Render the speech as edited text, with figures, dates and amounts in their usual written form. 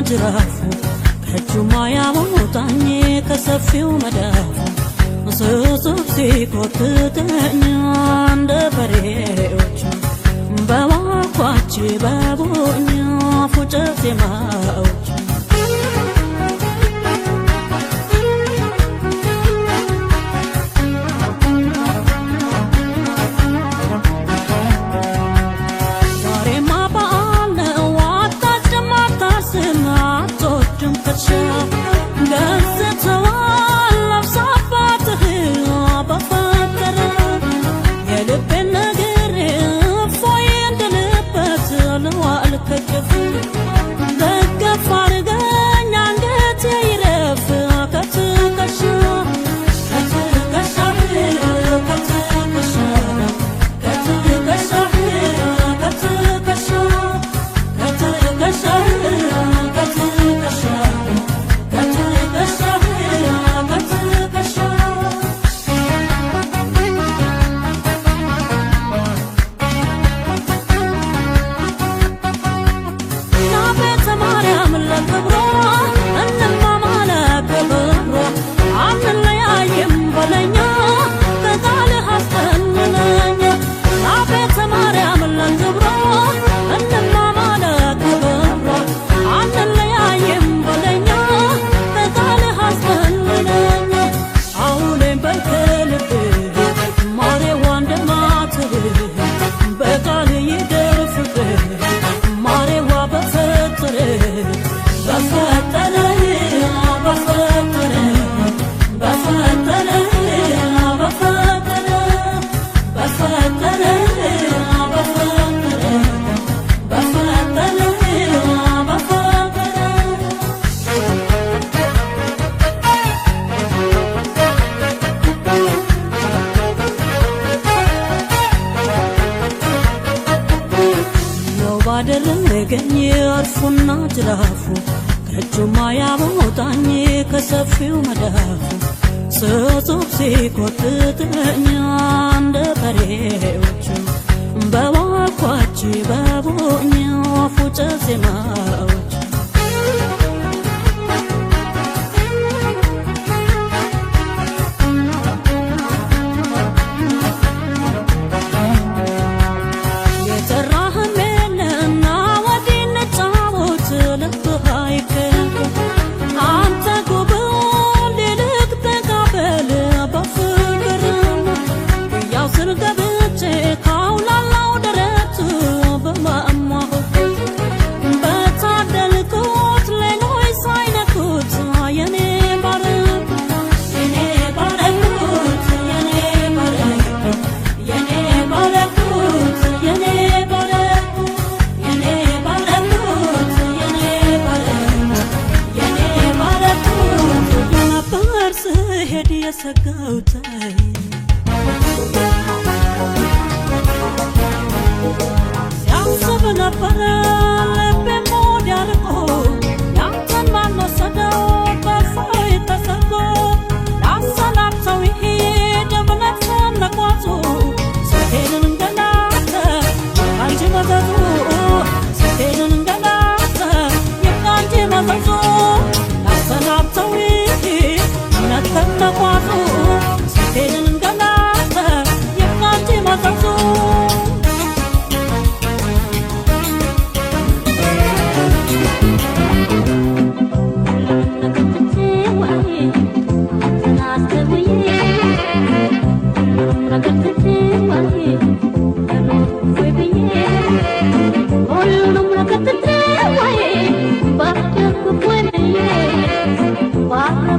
ጅራፉ ከእጁማ ያወጣኝ ከሰፊው መዳፉ ስስብ ሲጎትተኝ እንደ በሬዎች በዋኳች በቦኛ ፉጨት ዜማዎች ዛሬማ በዓል ነው አታጭድም አታርስም አትወድም ከርሻ ገዝተዋል ለብሳ አባትህ በፈጠረ የልቤን ነግሬ እፎይ እንድልበት ልዋል ከቅፍ ደገፍ አድርገኝ አንገቴ ይረፍ ከትከሻ ከትከሻ ከትከሻ ከትከሻ ከትከሻ ከትከሻ ከትከሻ ከትከሻ ከትከሻ ቤተ ማርያም ለክብሯ እንማማለ ክብሯ አንለያይም በለኛ ከቃልህ አስጠልለኝ ቤተ ማርያም ለክብሯ እንማማለ ክብሯ አንለያይም በለኛ ከቃልህ አስጠልለኝ አሁኔም በል ከልቤ ማሬዋ እንደማትብህ በቃል ይደር ፍቅር ማሬዋ በፈጠረ በፈጠረ በፈጠረ በፈጠረ በፈጠረ በፈጠረ በፈጠረ በፈጠረ በፈጠረ ነው ባደረገኝ አርፎና ጅራፉ ከእጁማ ያወጣኝ ከሰፊው መዳፉ ስጹብ ሲጎትተኝ እንደ በሬዎች በዋልኳች በቦኛ ፉጨት ዜማዎች የጠራህም የለና ወዲህ እንጫወት ልብህ አይከፍ አንተ ጉብል ይልቅ ተቃበል በፍቅር ያው ስር ገብቼ ካውላላው ደረቱ በማሟሁ በታደልኩት ሌሎች ሳይነኩት የኔ ባረኩት የኔ ባረኩት የኔ ባረኩት የኔ ባረኩት የኔ ባረኩት የኔ ባረኩት የኔ ባረኩት የኔ ባረኩት ነበር ስሄድ የሰጋሁት ሲያስብ ነበረ ልቤም ወዲያ ርቆ ያንተን ማን ወሰደው በእፎይ ተሰርቆ ላሰናብተው ይሂድ እምነት ከነቋቱ ስልኬን እንገላተ አንቺ መዘዙ ስልኬን እንገላተ ይብቃ እንጂ መዘዙ ላሰናብተው ይሂድ እምነት ከነቋቱ ስልኬን እንገላተ ይብቃ እንጂ መዘዙ Why?